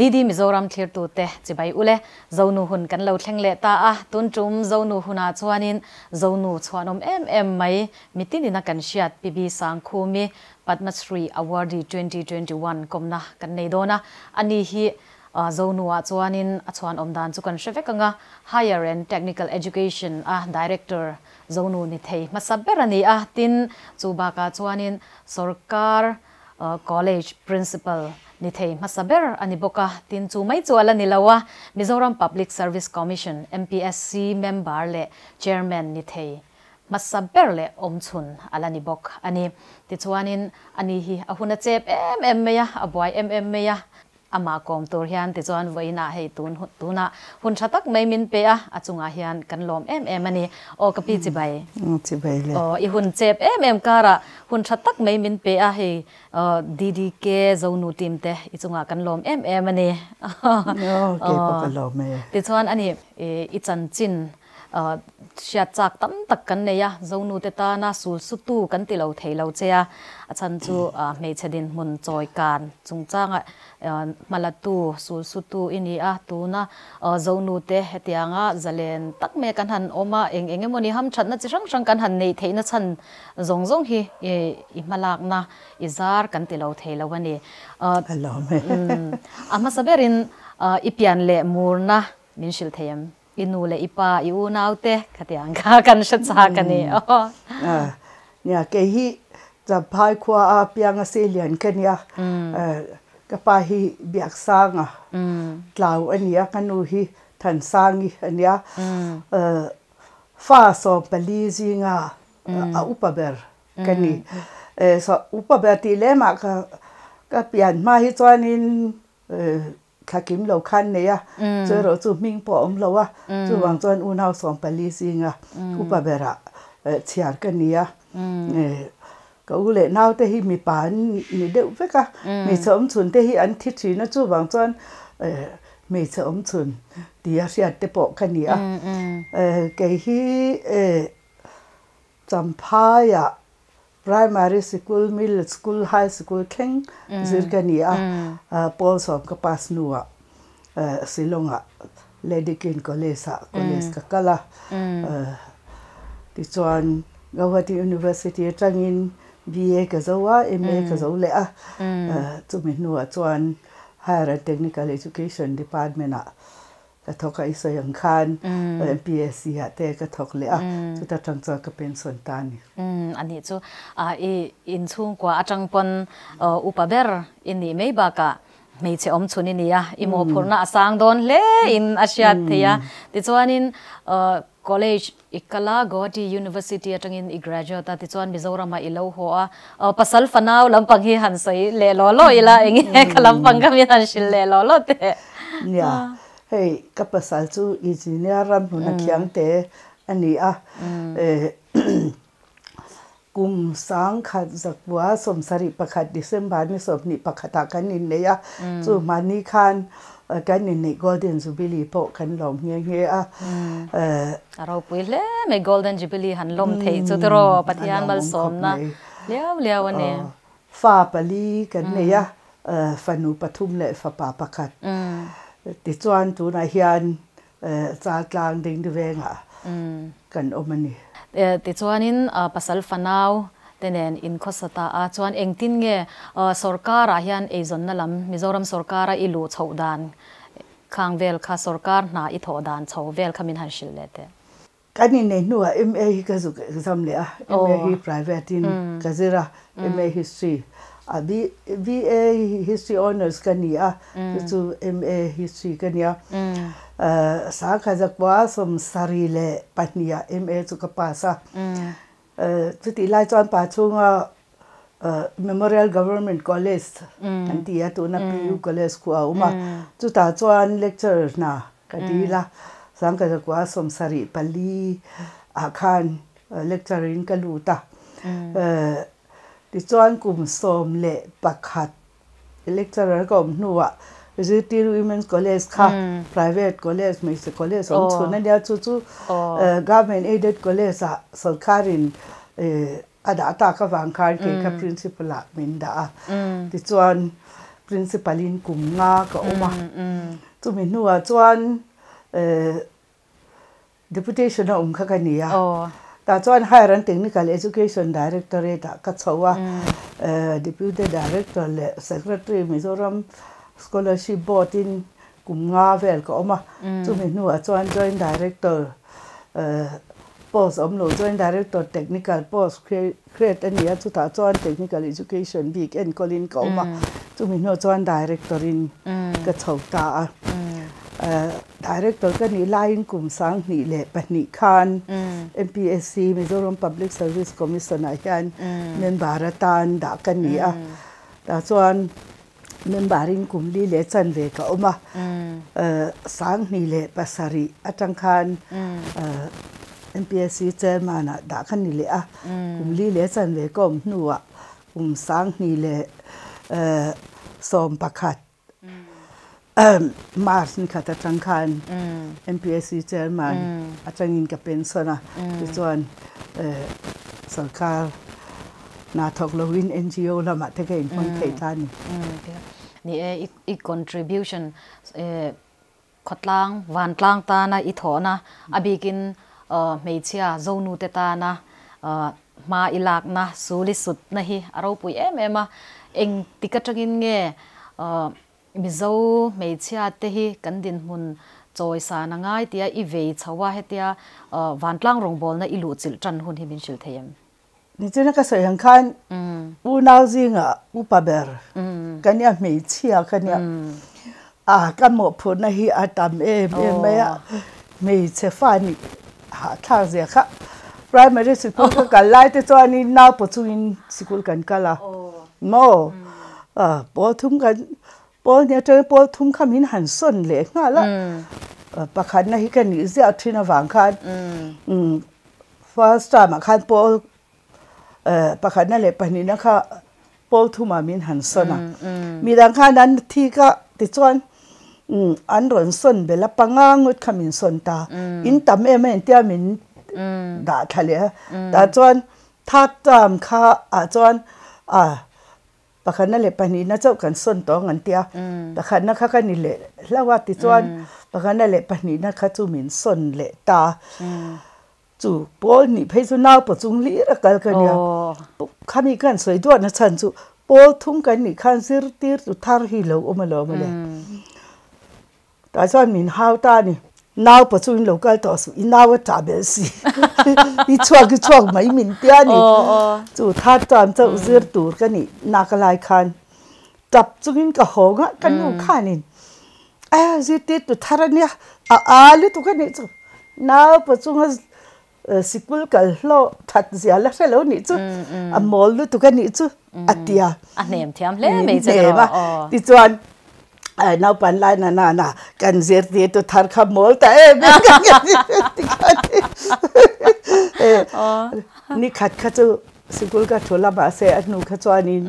DD Mizoram thlirtute chibai ule Zonu hun kan lo thleng leh ta a, tun tum Zonu hunah chuanin Zonu chhuanawm em em mai mitinina kan hriat PB Sangkhumi Padma Shri Awardee 2021 kawmna kan nei dawn a, ani hi Zonu-ah chuanin a chhuanawm dan chu kan hre vek ang a, Higher and Technical Education a Director Zonu ni thei hmasa ber a ni a, tin chu bakah chuanin Sorkar College Principal ni thei hmasa ber a ni bawk a, tin chu mai chu a la ni lo a, Mizoram Public Service Commission, MPSC, member leh Chairman ni thei hmasa ber leh awmchhun a la ni bawk a ni. Tichuanin ani hi a hun a chep em em mai a, a buai em em mai a, Amah kawm tur hian tichuan vawiinah hei tun tunah hun tha tak mai min pe a, a chungah hian kan lawm em em a ni. Aw ka pi chibai. Chibai le. Aw i hun chep em em karah hun tha tak mai min pe a, hei DDK Zonu team te i chungah kan lawm em em a ni. Aw kei pawh ka lawm e. Tichuan a ni i chanchin Hriat chak tam tak kan nei a, Zonute tana sul sutu kan ti lo thei lo che a, a chhan chu hmeichhe dinhmun chawi kan chungchanga hmalatu sul sutu i ni a, tuna Zonute hetianga zalen tak mai kan han awm a, eng eng emawni hamthatna chi hrang hrang kan han neih theihna chhan zawng zawng hi i hmalakna i zar kan ti lo thei lo a ni. A hmasa berin i pian leh murna min hrilh thei em? I nu leh i pa, i unaute khatiang kha kan hre chak a ni aw. Nia, kei hi Champhai khua a pianga Seilian ka nia. Ka pa hi Biaksanga tlau a nia, ka nu hi Thansangi a nia. Fa 14 zinga a upa ber ka ni. Upa ber tih lemah ka pian hma hi chuanin Thla kim lo khan nei a, chu erawh chu hming pawh a awm lo a, chuvang chuan unau 14 zinga upa berah chhiar ka ni a. Ka u leh naute hi mipa an ni deuh vek a, hmeichhe awmchhun te hi an thi thin a, chuvang chuan hmeichhe awmchhun tia hriat te pawh ka ni a. Kei hi Champhaiah Primary sikul, middle school, high school thleng zir ka ni a, pawl sawm ka pass hnuah Shillong-ah Lady King College-ah college ka kal a, tichuan Gauhati University atangin BA ka zo a, MA ka zo leh a, chumi hnuah chuan Higher and Technical Education Department-ah Ka thawk a i sawi ang khan MPSC ah te ka thawk leh a, chuta tang chuan ka pension ta a ni. A nih chu i inchhungkua atang pawn upa ber i nih mai bakah hmeichhe awm chhun i ni a, i mawhphurhna a sang dawn hle in a hriat thei a. Tichuanin college i kal a, Guwahati University atangin i graduate a, tichuan Mizoramah i lo haw a, pasal fanau lampang hi han sawi leh law law ila eng nge ka lampang kha min han hrilh leh law law teh. Nia, hei ka pasal chu engineer ram hnuna thiang te a ni a, kum 1971 December ni 21 ah kan innei a, chu hmani khan kan inneih Golden Jubilee pawh kan lawm nghe nghe a. A ropui hle mai Golden Jubilee han lawm theih chu tiraw Pathian malsawmna liau liau a ni. Fa pali kan nei a, fanu pathum leh fapa pakhat. Tichuan tunah hian Chaltlang Dingdi vengah kan awm a ni. Tichuanin pasal fanau te nen inkhawsa ta a, chuan engtin nge sorkarah hian eizawnna lam Mizoram sorkara i luh chhoh dan khang vel kha sorkar hna i thawh dan chho vel kha min han hrilh leh teh. Kan inneih hnuah MA hi ka zuk exam leh a, MA hi private in ka zir a, MA History a BA History Honours ka ni a, chu chu MA History ka ni a. 1972 ah MA chu ka pass a. Chutih lai chuan pa chhunga Memorial Government College kan ti a, tuna PU College khu a awm a, chutah chuan lecturer hna ka dil a, 1974 ah khan lecturer in ka lut a, tichuan kum 11 Lecturer ka awm hnuah Zirtir Women's College kha private college hmeichhe college awm chhun a nia chu chu government aided college ah sawrkarin a dah tak avang khan kei kha principal ah min dah a tichuan. Principal in kum nga ka awm a, chumi hnuah chuan Deputation a awm kha ka ni a, tah chuan Higher and Technical Education Directorate ah ka chho a, Deputy Director leh Secretary Mizoram Scholarship Board in kum nga vel ka awm a, chumi hnuah chuan Joint Director post awm lo, Joint Director Technical post create a ni a, chutah chuan Technical Education bik enkawlin ka awm a, chumi hnuah chuan Director in ka chho ta a. Director ka nih laiin kum 2002 khan MPSC, Mizoram Public Service Commission ah hian member atan dah ka ni a, tah chuan member in kum li leh chanve ka awm a, 2007 atang khan MPSC chairman ah dah ka ni leh a, kum li leh chanve ka awm hnuah kum 2011 March ni khat atang khan MPSC chairman atangin ka pension a, tichuan sorkar hna thawk loin NGO lamah te ka inhmang thei ta a ni. Ni e, i contribution khawtlang, vantlang tana i thawhna, a bikin hmeichhia zonute tana hma i lakna, sul i sutna hi a ropui em em a. Eng tik atangin nge Mizo hmeichhia te hi kan dinhmun chawi san a ngai tia i vei chho a, hetia vantlang rawngbawlna i luhchilh tan hun hi min hrilh thei em? Nichina ka sawi ang khan unau zingah upa ber ka nia, hmeichhia ka nia, a ka mawhphurhna hi a tam em em mai a, hmeichhe fa nih hahthlak zia kha. Primary sikul ka kal lai te chuanin naupaw chungin sikul kan kal a, maw pawl thum kan pawl hnih atangin pawl thum kha min han sawn leh nghal a, pakhatna hi ka nih ziah thin avang khan First term ah khan pawl pakhatna leh pahnihna kha pawl thumah min han sawn a, midang khan an thik a tichuan an rawn sawn belh a, panga ngawt kha min sawn ta, in tam em a intia min dah thla leh a, tah chuan third term kha ah chuan ah Pakhatna leh pahnihna chauh kan sawn tawh ang an ti a, pakhatna kha ka ni leh hlauh a tichuan pakhatna leh pahnihna kha chu min sawn leh ta. Chu pawl hnih phei chu naupaw chung hlir a kal ka nia. Khami khan sawi duatna chhan chu pawl thum kan nih khan zirtir tu thar hi lo awm alawm ale. Tah chuan min hau ta a ni. Nau pawh chu in lo kal tawh suh, i nau a tah belh si. I chhuak i chhuak mai min tia a ni. Chu third term chauh zir tur ka nih nak a lai khan tap chungin ka hawng a, ka nu khanin a zirtirtu thar a nia, a a lutuk a nih chu. Nau pawh chunga Sikul kal hlawh that zia la hre lo nih chu, a mawl lutuk a nih chu a ti a. A hnem thiam hle mai che erawh aw. Tichuan naupan lai na na na kan zirtirtu thar kha mawl ta em em ni khat kha chu sikul ka thu la mahse a hnu kha chuanin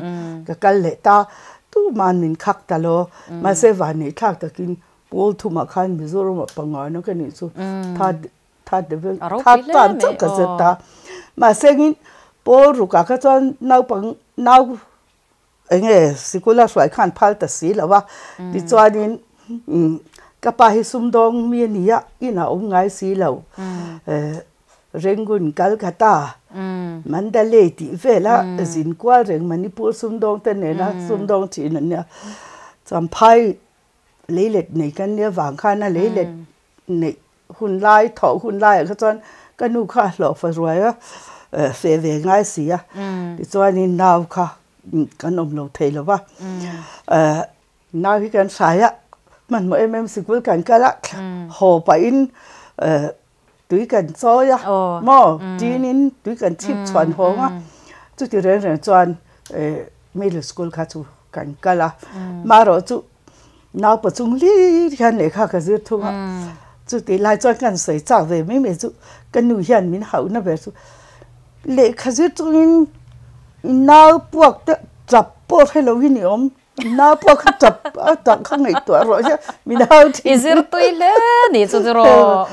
ka kal leh ta tuman min khak ta lo mahse vanneih thlak takin pawl thumah khan Mizoramah pangaina ka nih chu Tha te vel tha tan chauh ka zet ta. Mahsengin pawl rukah kha chuan naupang nau eng nge sikul a hruai khan phal ta si lo a. Tichuanin ka pa hi sumdawng mi a ni a, inah awm ngai si lo. Rangoon Calcutta Mandalay tih vela zin kual reng Manipur sumdawng te nena sumdawng thin an nia. Champhai leilet nei kan nia vang khan a leilet neih hun lai thawh hun laiah kha chuan ka nu kha a hlawh fa ruai a feh ve ngai si a tichuanin nau kha kan awm lo thei lo va nau hi kan hrai a hmanhmawh em em sikul kan kal a haw pahin tui kan chawi a maw tinin tui kan chhip chhuan hawng a chuti reng reng chuan middle school kha chu kan kal a marawh chu Naupa chung hlir hian lehkha ka zir thung a, chutih lai chuan ka han sawi chak ve mai mai chu ka nu hian min hauhna ber chu lehkha zir chungin i nau puak te tap pawh hre lo hi ni awm, nau puak kha tap. a tak kha ngaihtuah rawh hian min hau thin. I zir tui hle ni chu chu rawh.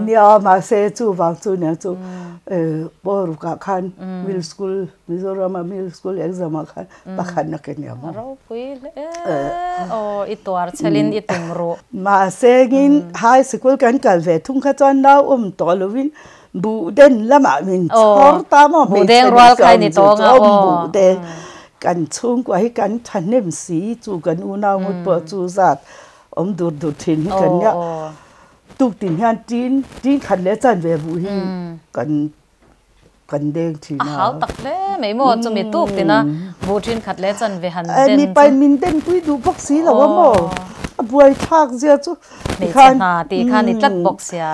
Nia mahse chuvang chu nia chu Pawrukah khan middle school Mizorama middle school exam ah khan pakhatna ka nia maw. Ropui hle aw i tuar chhelin i tum ruh. Mahse ngin high sikul kan kal ve thung kha chuan nau awm tawh lovin buh den lamah min chhawr ta maw hmeichhe rual kha ni tawng a aw buh den kan chhungkua hi kan thahnem si chu kan unau ngawt pawh chu zat awm dur dur thin hi kan nia tuktin hian tin tin khat leh chanve buh hi kan kan deng thin a. A hau tak hle mai maw chumi tuk tina buh thin khat leh chanve han den chu. Mipa in min den pui duh bawk si lo a maw a buai thlak zia chu. Hmeichhe hna tih kha ni tlat bawk sia.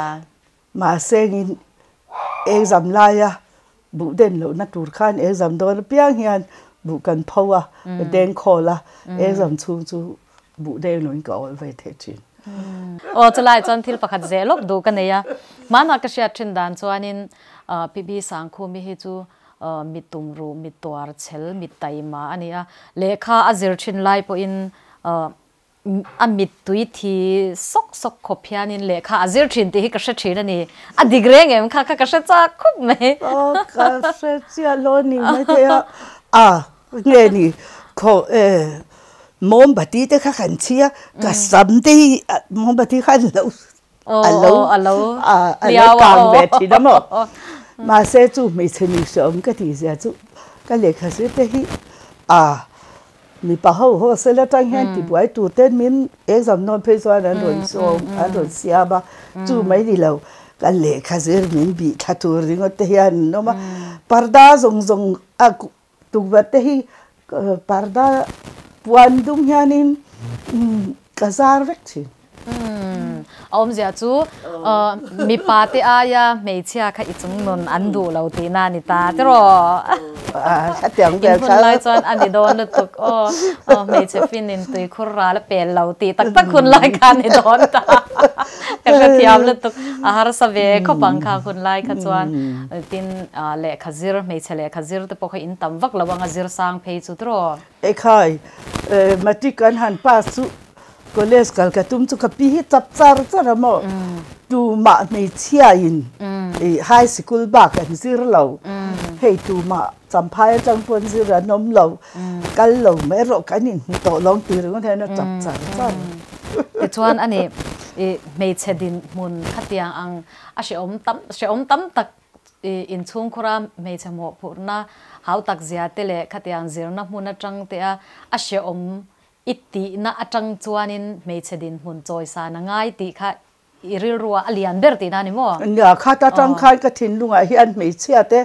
Mahse in exam laia buh den lohna tur khan exam dawn apiang hian buh kan pho a, ka deng khawl a, exam chhung chu buh deng loin ka awl ve thei thin. Aw chulai chuan thil pakhat zeh lawk duh ka nei a, hmanah ka hriat thin dan chuanin Pi Bi Sangkhumi hi chu mi tumruh, mi tuar chhel, mi taima a ni a, lehkha a zir thin lai pawhin a mittui thi sawk sawk khawp hianin lehkha a zir thin tih hi ka hre thin a ni. A dik reng em kha kha ka hre chak khawp mai. Aw ka hre chiah lo a ni maithei a, a nge ni khaw e mawmbati te kha kan chhi a, ka sam te hi mawmbati kha an lo a lo a lo a lo kang ve thin a maw mahse chu hmeichhe ni hreawm ka tih zia chu ka lehkha zir te hi a mipa ho hostel atang hian tibuai tur ten min exam nawn phei chuan an rawn sawm an rawn siam a chu mai ni lo ka lehkha zir min bih thla tur ringawt te hian an awm a parda zawng zawng a Tukverh te hi parda puan dum hianin ka zar vek thin. Umm a awmzia chu mipa te aia hmeichhia kha i chung nun an duh lo tihna a ni ta tiraw? Khatiang vel kha. In hun lai chuan a ni dawn lutuk aw. Hmeichhe fin in tuikhur ral a pel lo tih tak tak hun lai kha a ni dawn ta. Ka hrethiam lutuk a harsa ve khawp ang kha hun lai kha chuan tin lehkha zir hmeichhe lehkha zir te pawh kha in tam vak lo ang a zir sang phei chu tiraw. Ekhai matric kan han pass chu college kal ka tum chu ka pi hi chap char char a maw tumah hmeichhia in high sikul bak an zir lo hei tumah Champhai atang pawn zir an awm lo, kal lo mai erawh kan inhmu tawh lo ang tih ringawt hian a tap char char. Tichuan a ni, i hmeichhe dinhmun khatiang ang a hrehawm tam hrehawm tam tak i inchhungkhura hmeichhe mawhphurhna hau tak zia te leh khatiang zirna hmun atang te a a hrehawm i tihna atang chuanin hmeichhe dinhmun chawisan a ngai tih kha I rilrua a lian ber tihna a ni maw? Nia, kha ta tang khan ka thinlungah hian hmeichhia te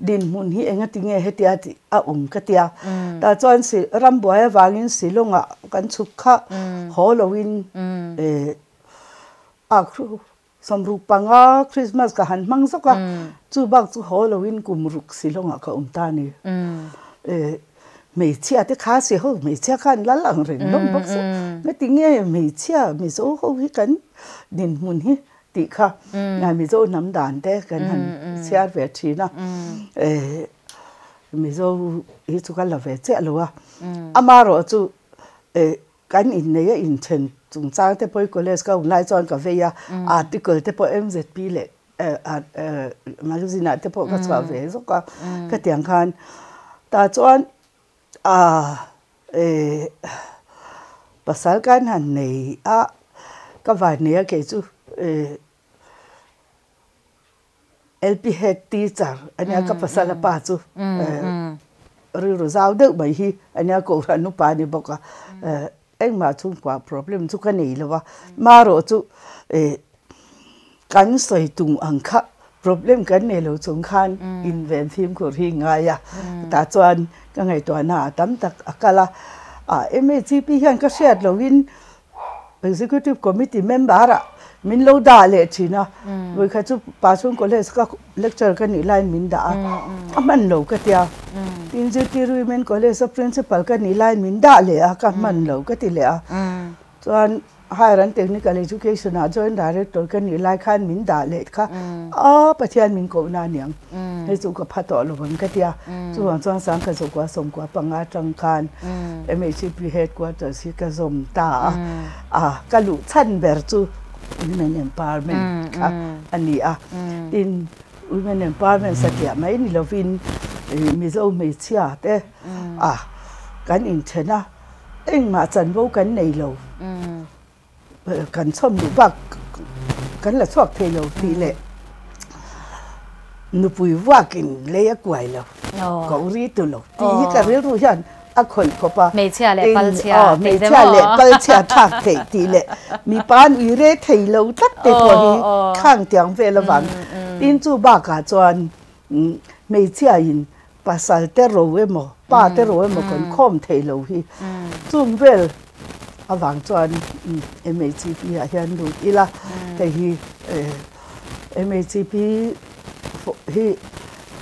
dinhmun hi enga ti nge hetia tih a awm ka tia. Tah chuan si rambuai avangin Shillong-ah kan chhuk kha haw loin a sawmruk panga Christmas ka han hmang zawk a, chu bak chu haw loin kum ruk Shillong-ah ka awm ta a ni. Hmeichhia te kha si ho hmeichhia khan lal ang reng hlawm bawk se ngati nge hmeichhia Mizo ho hi kan dinhmun hi tih kha Mizo hnam dan te kan han chhiar ve thin a Mizo hi chu ka la ve chiah lo a amaherawh chu kan innei a inthen chungchang te pawh hi college ka awm lai chuan ka vei a article te pawh M_Z_P leh magazine ah te pawh ka chhuah ve zawk a khatiang khan tah chuan pasal kan han nei a ka van nei a kei chu L_P head teacher a nia ka pasal a pa chu rilru zau deuh mai hi a nia kohhran upa a ni bawk a Engmah chhungkua problem chu ka nei lo a, marawh chu kan sawi tum ang kha problem kan nei lo chung khan inven fimkhur hi ngai a, tah chuan ka ngaihtuahna a tam tak a kal a, MHCP hian ka hriat lohin Executive Committee member ah min lo dah leh thin a, vawikhat chu Pasung College ka lecturer ka nih laiin min dah a, a hman lo ka tia. Tin Zirtir Women College a principal ka nih laiin min dah leh a, ka hman lo ka ti leh a. Chuan Higher and Technical Education ah Joint Director ka nih lai khan min dah leh kha a Pathian min kohna aniang. Hei chu ka pha tawh lo ang ka ti a. Chuvang chuan Sangkhat Zawkua Sawmkua panga atang khan MHCP headquarters hi ka zawm ta a. A ka luh chhan ber chu Women Empowerment kha a ni a. Tin, Women Empowerment satliah mai ni lovin Mizo hmeichhia te a kan inthen a, engmah chanvo kan nei lo. Kan chhawm duh bak kan la chhuak thei lo tih leh nupui vuakin lei a kuai lo, ko ri tu lo tih hi ka rilru hian a khawih khawp a. Hmeichhia leh palchhia theih Hmeichhia leh palchhia thlak theih tih leh mipa an ui re thei lo tlat te pawh hi khang tiang vel avang. Tin chu bakah chuan hmeichhiain Pasal te ro emaw, pa te ro emaw kan khawm thei lo hi chung vel avang chuan MHCP ah hian lut ila, hei hi MHCP hi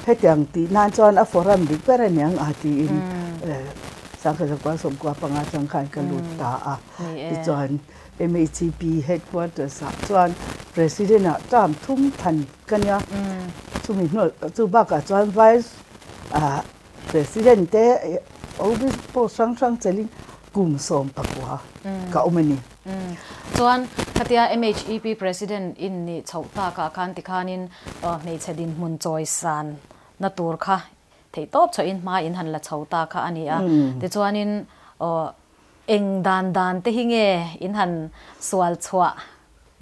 hetiang tih nan chuan a forum dik ber a niang a tiin Sangha Zakua Sawmkua panga chang khan ka lut ta a, tichuan MHCP headquarters ah chuan President ah term thum than ka nia. Chumi hnuai chu bakah chuan Vice President te office post hrang hrang chelin kum 14 ka awm a ni. Chuan khatia MHEP President in nih chhoh takah khan tikhanin hmeichhe dinhmun chawisan na tur kha theihtawp chhohin hma in han la chho ta kha a ni a. Tichuanin Eng dan dan te hi nge in han sual chhuah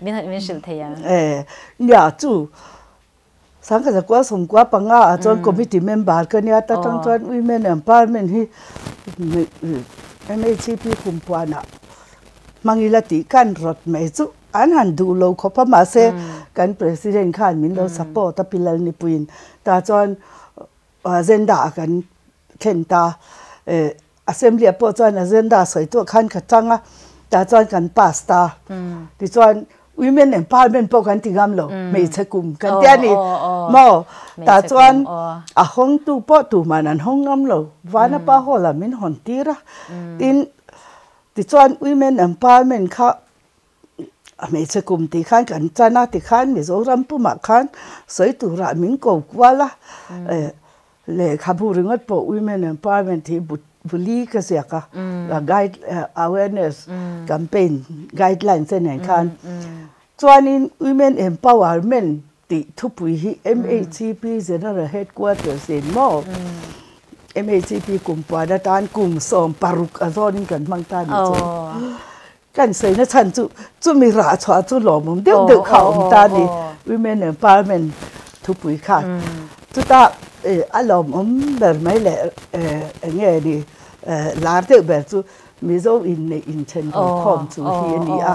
min han min hrilh thei ang? E, nia chu Sangkhat zakua sawmkua panga ah chuan committee member ka nia ta tang chuan women empowerment hi MHCP kumpuanah hmang ila tih kan rawt mai chu an han duh lo khawp a mahse kan president khan min lo support a Pi Lalnipuiin tah chuan Agenda ah kan thlen ta. Assembly ah pawh chuan agenda sawi tuah khan ka chang a, tah chuan kan pass ta. Tichuan women empowerment pawh kan ti ngam lo, hmeichhe kum kan ti a ni maw? Tah chuan a hawngtu pawh tuman an hawng ngam lo, Vanapa Hall ah min hawn tir a. Tin, tichuan women empowerment kha a hmeichhe kum tih khan kan chan a, tikhan Mizoram pumah khan sawi turah min ko kual a, lehkhabu ringawt pawh Women Empowerment hi buli ka ziak a, guide awareness campaign guidelines te nen khan chuanin Women Empowerment tih thupui hi MHCP General Headquarters in maw MHCP kumpuan atan kum 16 a zawnin kan hmang ta ni chu. Kan sawina chhan chu chumi rah chhuah chu lawmawm deuh deuh kha a awm ta a ni, Women Empowerment thupui kha. Chuta a lawmawm ber mai leh eng nge ni lar deuh ber chu Mizo inneih inthen rukhawm chu hi a ni a.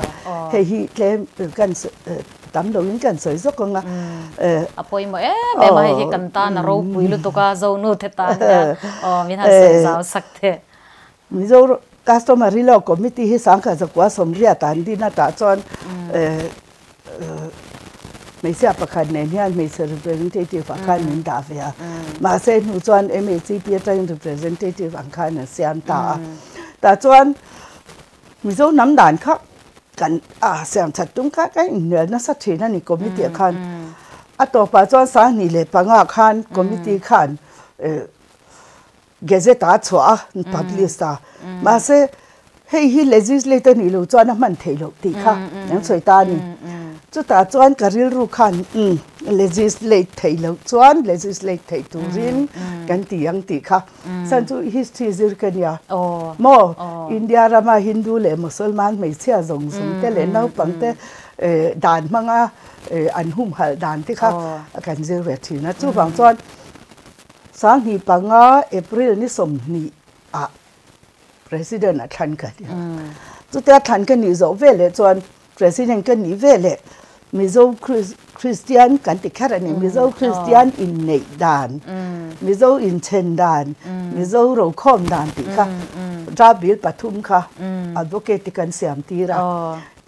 Hei hi tlem kan tam loin kan sawi zawk ang a. A pawimawh em em a, hei hi kan tan a ropui lutuk a, Zonu te tan hian aw min han sawi zau sak teh. Mizo Customary Law Committee hi sangkhat zakua sawmriat an din a tah chuan hmeichhia pakhat nen hian hmeichhe representative ah khan min dah ve a. Mahse hnu chuan MHCP atangin representative ang khan an siam ta a. Tah chuan Mizo hnam dan kha kan a siam that tum kha kan inhnial nasa thin a ni committee ah khan. A tawpah chuan 2005 khan committee khan Gazette a chhuah a, publish a. Mahse, hei hi legislate a nih loh chuan a hman theih loh tih kha an sawi ta a ni. Chutah chuan ka rilru khan umm legislate theih loh chuan legislate theih turin kan ti ang tih kha. Chuan chu history zir ka nia. Maw? India rama Hindu leh Mosolman hmeichhia zawng zawng te leh naupang te dan hmanga an humhalh dan te kha kan zir ve thin a. Chuvang chuan 2005 April ni 20 ah President a thlan ka ni a. Chutia thlan ka nih zawh veleh chuan President ka nih veleh Mizo Kristian kan ti kher a ni, Mizo Kristian inneih dan, Mizo inchen dan, Mizo rokhawm dan tih kha draft bill pathum kha advocate te kan siam tir a.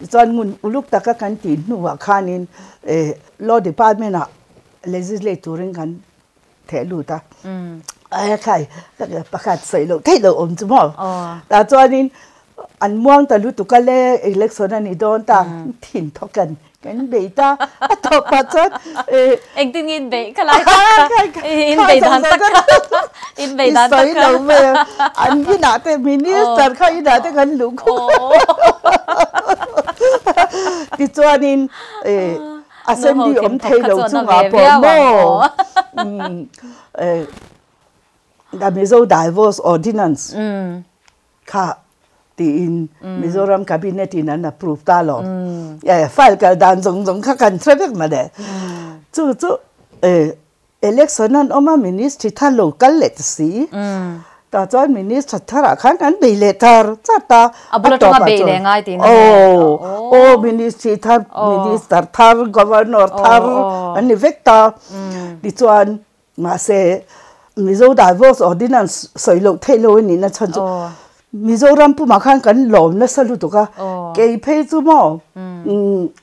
Tichuan ngun uluk taka kan tih hnuah khanin Law Department ah legislate turin kan theh lut a ai khai pakhat sawi loh theih loh awm chu maw tah chuanin an muang ta lutuk a le election a ni dawn ta thin thawk kan. Kan bei ta a tawpah chuan eh Engtin nge in beih kha lai tak kha in bei dan tak kha in bei dan tak kha lo mai a an inah te minister kha inah te kan luh khung tichuanin eh assembly awm thei lo chungah pawh maw eh the Mizo Divorce Ordinance Kha tiin Mizoram Cabinet in an approve ta lo. E file kal dan zawng zawng kha kan hre vek mawle. Chu chu e election an awm a ministry thar lo kal leh ta si. Tah chuan minister tharah khan an bei leh thar chat a. A bul atanga bei leh ngai tih na nge. Aw aw ministry thar minister thar governor thar an ni vek ta. Tichuan Mahse, Mizo Divorce Ordinance sawi loh theih lo a nihna chhan chu Mizoram pumah khan kan lawm nasa lutuk a, kei phei chu maw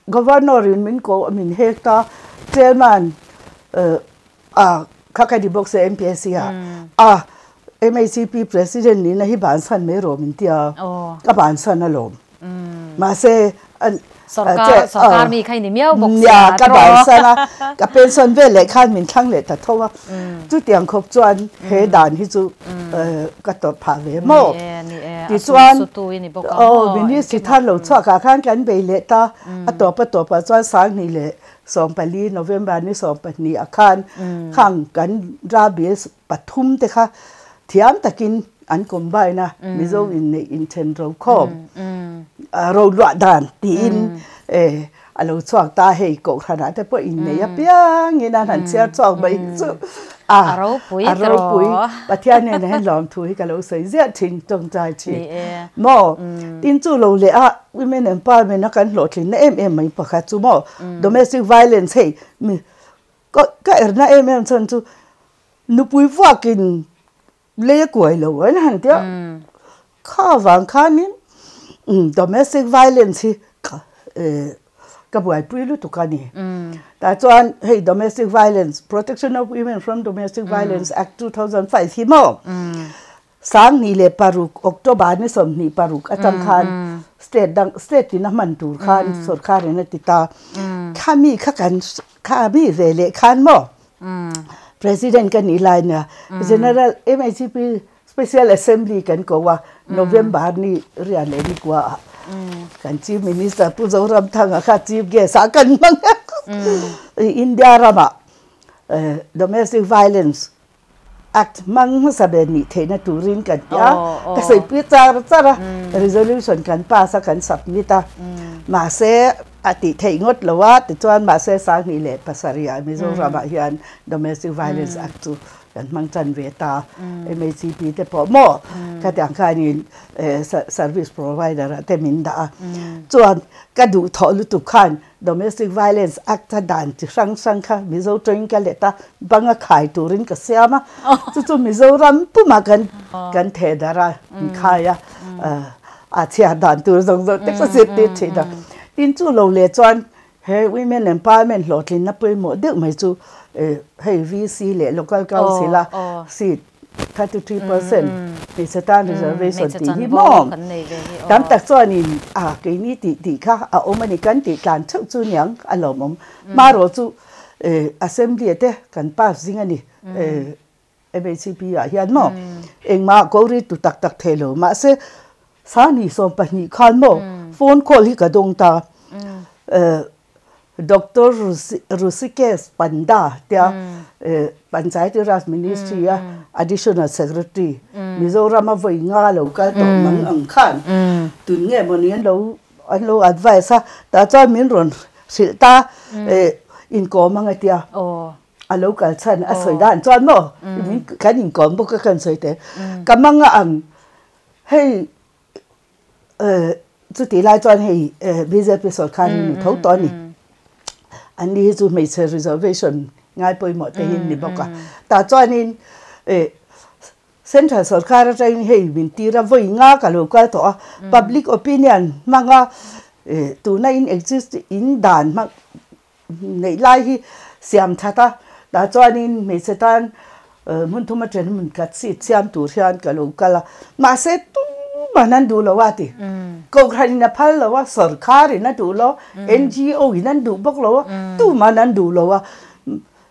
Governor in min ko min hek ta, Chairman a kha ka ni bawk se MPSC ah a MHCP President nihna hi bansan mai rawh min ti a, ka bansan alawm. Mahse, Sorkar, sorkar mi kha i ni miau bawk sia. Nia, ka bansan a, ka pension vel leh khan min thlang leh ta tho a. Chutiang khawp chuan he dan hi chu ka tawrh phah ve maw. Tichuan, aw ministry thar lo chhuak ah khan kan bei leh ta, a tawp a tawp ah chuan 2014 November ni 12 ah khan khang kan ra bill pathum te kha thiam takin an combine a, Mizo inneih inthen ro khawm ro luah dan tiin a lo chhuak ta hei Kohhranah te pawh inneih apiangin an han chhiar chhuak mai hi chu a ropui a ropui Pathian nen hian lawmthu hi ka lo sawi ziah thin tawngtai thin maw tin chu lo leh a women empowerment a kan hlawhtlinna em em mai pakhat chu maw domestic violence hei mi ka erna em em chhan chu nupui vuakin Lei a kuai lo an han tia kha vang khanin domestic violence hi ka buaipui lutuk a ni. Tah chuan hei domestic violence Protection of Women from Domestic Violence Act 2005 hi maw 2006 October ni 26 atang khan state dang state in a hman tur khan sorkar in a ti ta. Khami kha kan khami ve leh khan maw President ka nih lai nia General MHCP Special Assembly kan ko a November ni rian leh ni kua ah kan Chief Minister Pu Zoramthanga kha Chief Guest ah kan hmang a India ramah Domestic Violence Act hmang hmasa ber nih theihna turin kan ti a, ka sawi char char a, resolution kan pass a kan submit a, mahse a tih theih ngawt lo a, tichuan mahse 2007 ah Mizoram ah hian Domestic Violence Act chu kan hmang tan ve ta, MHCP te pawh maw khatiang khanin service provider ah te min dah a, chuan ka duhthawh lutuk khan Domestic Violence Act a dan chi hrang hrang kha Mizo tawngin ka let a, bang a khai turin ka siam a, chu chu Mizoram pumah kan kan theh darh a, an khai a, a chhiar dan tur zawng zawng te ka zirtir thin a. Tin chu lo leh chuan he Women Empowerment hlawhtlinna pawimawh deuh mai chu hei VC leh Local Council a seat 33% hmeichhe tan reservation tih hi maw? Tam tak chuanin a keini tih tih kha a awm a ni kan tih tlan theuh chu niang a lawmawm. Hmarawh chu assembly te kan pass zing a ni MHCP ah hian maw engmah ko ri tu tak tak thei lo mahse 2012 khan maw phone call hi ka dawng ta. Doctor Rushikesh Panda tia Panchayati Raj Ministry a Additional Secretary Mizoram a vawi nga lo kal tawh mang ang khan tun nge mawni an lo an lo advice a tah chuan min rawn hrilh ta inkawm ang a tia a lo kal chhan a sawi dan chuan maw min kan inkawm bawk a kan sawi teh ka mang a ang hei Chutih lai chuan hei bjp sorkar hi ni tho tawh a ni. An ni hi chu hmeichhe reservation ngai pawimawh te hi an ni bawk a. Tah chuanin central sorkar atangin hei min tir a, vawi nga ka lo kal tawh a, public opinion hmanga tuna in exist in dan hmang neih lai hi siam that a, tah chuanin hmeichhe tan hmun thum athen hmun khat seat siam tur hian ka lo kal a, mahse tum. Tuman an duh lo a ti. Kohhran in a phal lo a, sorkar in a duh lo, NGO in an duh bawk lo a, tuman an duh lo a.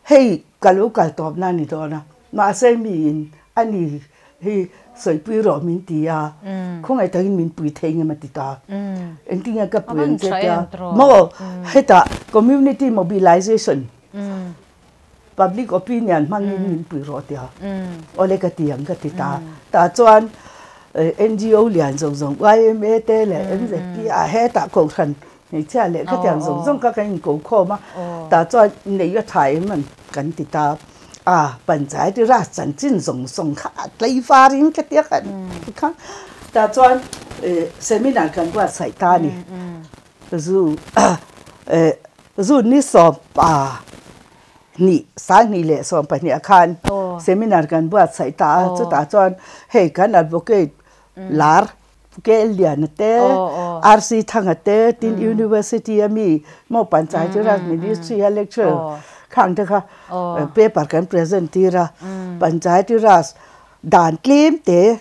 Hei ka lo kal tawp na ni dawn a, mahse mi in a ni hi sawipui rawh min ti a, khawngaih takin min pui thei ngem a ti ta. Engtin nge ka pui ang che tia maw hetah community mobilization Public opinion hmangin min pui rawh tia awle ka ti ang ka ti ta. Tah chuan NGO lian zawng zawng yma te leh MZP ah hetah kohhran hmeichhia leh khatiang zawng zawng kha kan inko khawm a. Tah chuan nei a tha em an kan ti ta. A panchayat raj chanchin zawng zawng kha a tlei varin ka tia kha kha. Tah chuan seminar kan buatsaih ta a ni. Zu Zun ni sawmpa hnih, 20 leh 12 ah khan seminar kan buatsaih ta a, chutah chuan hei kan advocate lar KL Liana te, RC Thanga te, tin University a mi maw Panchayati Raj Ministry a lecturer khang te kha paper kan present tir a, Panchayati Raj dan tlem te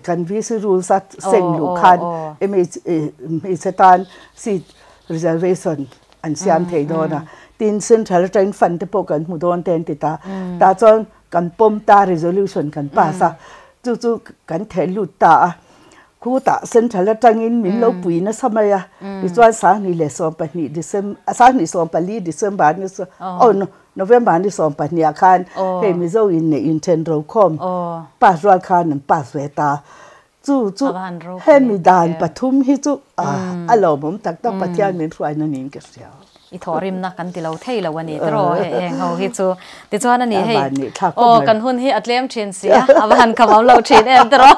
Kan VC rules a seng luh khan hmeichhe tan seat reservation an siam thei dawn a, tin central atangin fund te pawh kan hmu dawn te an ti ta, tah chuan kan pawm ta resolution kan pass a, chu chu kan theh lut ta a, khutah central atangin min lo pui nasa mai a, tichuan 2012 December 2014 December ni aw November ni 12 ah khan hei Mizo in neih inthen ro khawm pass rual khan an pass ve ta. Chu chu hemi dan pathum hi chu a lawmawm tak tak Pathian min hruaina niin ka hria. I thawhrimna kan ti lo thei lo a ni tiraw hei heng ho hi chu. Tichuan a ni hei aw kan hun hi a tlem thin si a, a va han khamawm lo thin em tiraw.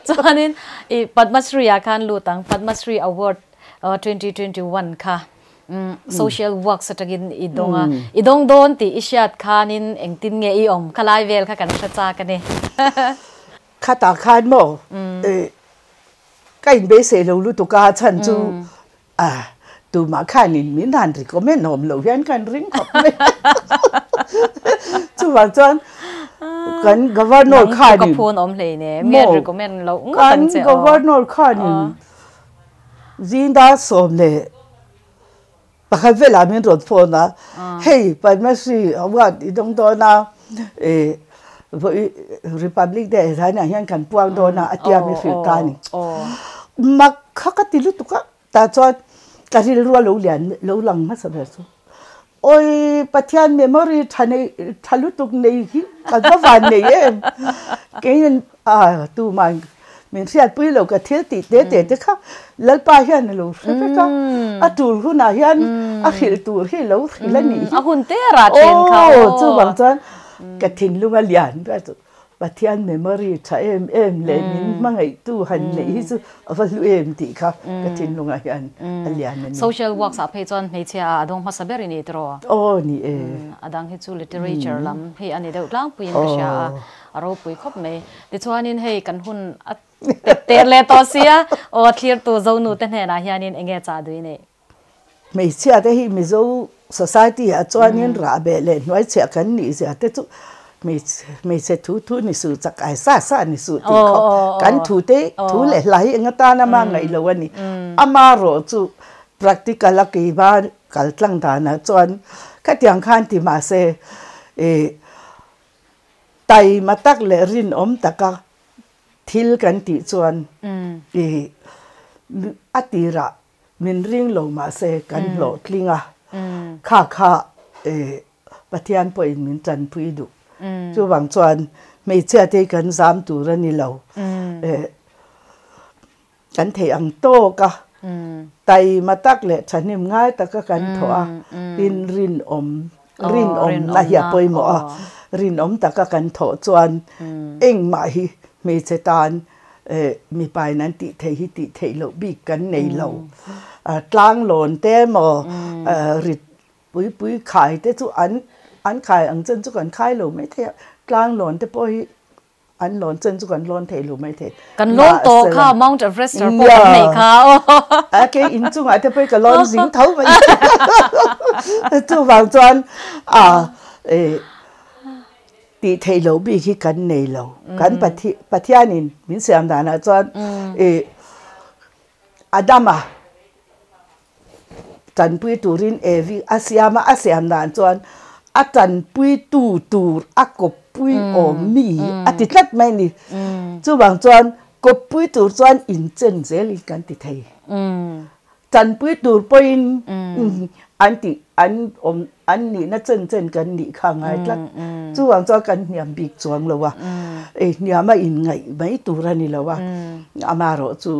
Chuanin i Padma Shri ah khan lut ang, Padma Shri Award 2021 kha Social works atangin i dawng a, i dawng dawn tih i hriat khanin engtin nge i awm? Khalai vel kha kan hre chak a ni. Khatah khan maw ka inbeisei lo lutuk a, chhan chu tumah khanin min han recommend awm loh hian ka han ring khawp mai a. Chuvang chuan kan governor khanin Nang chu ka phun awm hleinem, mi an recommend loh ngawt ang che aw. Kan governor khanin Zinda 11 velah min rawn phone a, hei Padmashree award i dawng dawn a, ih Republic Day hnaiah hian kan puang dawn a, a tia mi hrilh ta a ni. Mak kha ka ti lutuk a, tah chuan ka rilru a lo lian lo lang hmasa ber chu. Awi Pathian memory tha nei tha lutuk nei hi ka va van nei em keiin a tuman min hriatpui lo ka thil tih te te te kha Lalpa hian a lo hre vek a a tul hunah hian a hrilh tur hi lo hrilh a nih hi a hun te rah thin kha aw chuvang chuan ka thinlung a lian ber chu Pathian memory tha em em leh min hmangaihtu han neih hi chu a va hlu em tih kha ka thinlungah hian a lian a ni. Social works ah phei chuan hmeichhia ah a dawng hmasa ber i ni tiraw? Aw ni e. A dang hi chu literature lam hi a ni deuh tlangpuiin ka hria a, a ropui khawp mai. Tichuanin hei kan hun a pet ter leh tawh sia, aw thlirtu Zonu te hnenah hianin enge chah duh i neih? Hmeichhia te hi Mizo society ah chuanin rahbeh leh hnuaichhiah kan nih zia te chu hmeichhe thu thu ni suh chak ai sa sa ni suh tih khawp kan thu te thu leh hla hi eng atan ama ngaih lo a ni. Ama rawh chu practical a keima kal tlang danah chuan khatiang khan ti mahse ih taima tak leh rinawm taka thil kan tih chuan ih a tirah Min ring lo mahse kan hlawhtling a, kha kha Pathian pawhin min tanpui duh. Chuvang chuan hmeichhia te hi kan zam tur a ni lo. Kan theih ang tawk a, taima tak leh thahnem ngai taka kan thawh a, tin rinawm, rinawmna hi a pawimawh a, rinawm taka kan thawh chuan engmah hi hmeichhe tan Mipa in an tih theih hi tih theih loh bik kan nei lo. Tlang lawn te emaw rit pui pui khai te chu an an khai ang chen chu kan khai lo mai thei a, tlang lawn te pawh hi an lawn chen chu kan lawn thei lo mai thei. Kan lawn tawh kha Mount Everest pawh kan neih kha aw. A kei inchungah te pawh hi ka lawn zing tho mai. Chuvang chuan a. Tih theih loh bik hi kan nei lo. Kan Pathianin min siam danah chuan ih Adama tanpui turin Evi a siam a, a siam dan chuan a tanpuitu tur a kawppui awm mi a ti tlat mai a ni. Chuvang chuan kawppui tur chuan inchen zelin kan ti thei. Tanpui tur pawhin an tih an awm an nihna chen chen kan nih kha ngai tlat. Chuvang chuan kan hniam bik chuang lo a, hniam a inngaih mai tur a ni lo a, amaherawh chu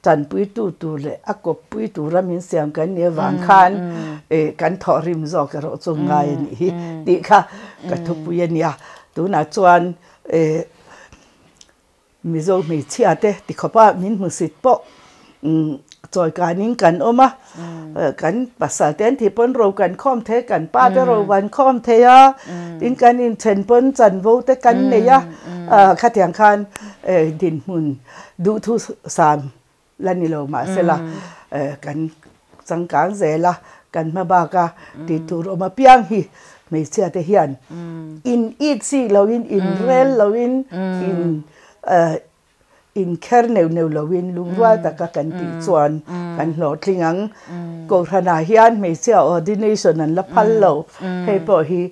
tanpuitu tur leh a kawppui tura min siam kan nih avang khan kan thawhrim zawk erawh chu ngai a nih hi tih kha ka thupui a nia. Tunah chuan Mizo hmeichhia te ti khawp a min hmusit pawh chawi kanin kan awm a, kan pasal te an thih pawn ro kan khawm thei a, kan pa te ro kan khawm thei a, tin kan inthen pawn chanvo te kan nei a, khatiang khan dinhmun duhthusam la ni lo mahsela kan changkang zel a, kan hma bak a tih tur awm apiang hi hmeichhia te hian in it si loin in rel loin in in kher neuh neuh loin lungrual taka kan tih chuan kan hlawhtling ang. Kohhranah hian hmeichhia ordination an la phal lo, hei pawh hi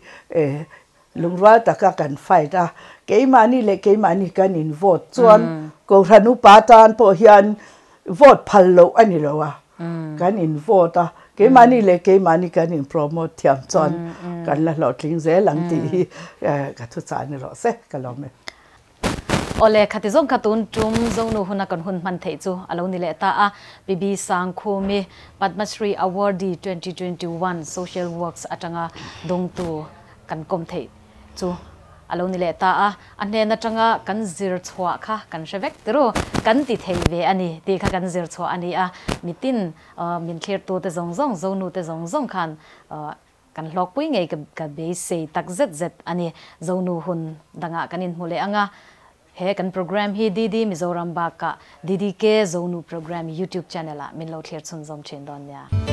Lungrual taka kan fight a, keimahni leh keimahni kan in vote chuan Kohhran upa tan pawh hian vote phal loh a ni lo a, kan in vote a, keimahni leh keimahni kan in promote thiam chuan kan la hlawhtling zel ang tih hi ka thuchah ni rawh se ka lawm e. Awle, khati zawng kha tun tum Zonu huna kan hun hman theih chu a lo ni leh ta a, PB Sangkhumi Padma Shri Awardee 2021 Social Works atanga dawngtu kan kawm theih chu a lo ni leh ta a, a hnen atanga kan zir chhuah kha kan hre vek tir u, kan ti thei ve a ni tih kha kan zir chhuah a ni a, mitin min thlirtute zawng zawng, Zonute zawng zawng khan Kan hlawkpui ngei ka beisei tak zet zet a ni. Zonu hun dangah kan inhmu leh ang a, he kan program hi DD Mizoram bakah DDK Zonu Program YouTube channel ah min lo thlir chhunzawm thin dawn nia.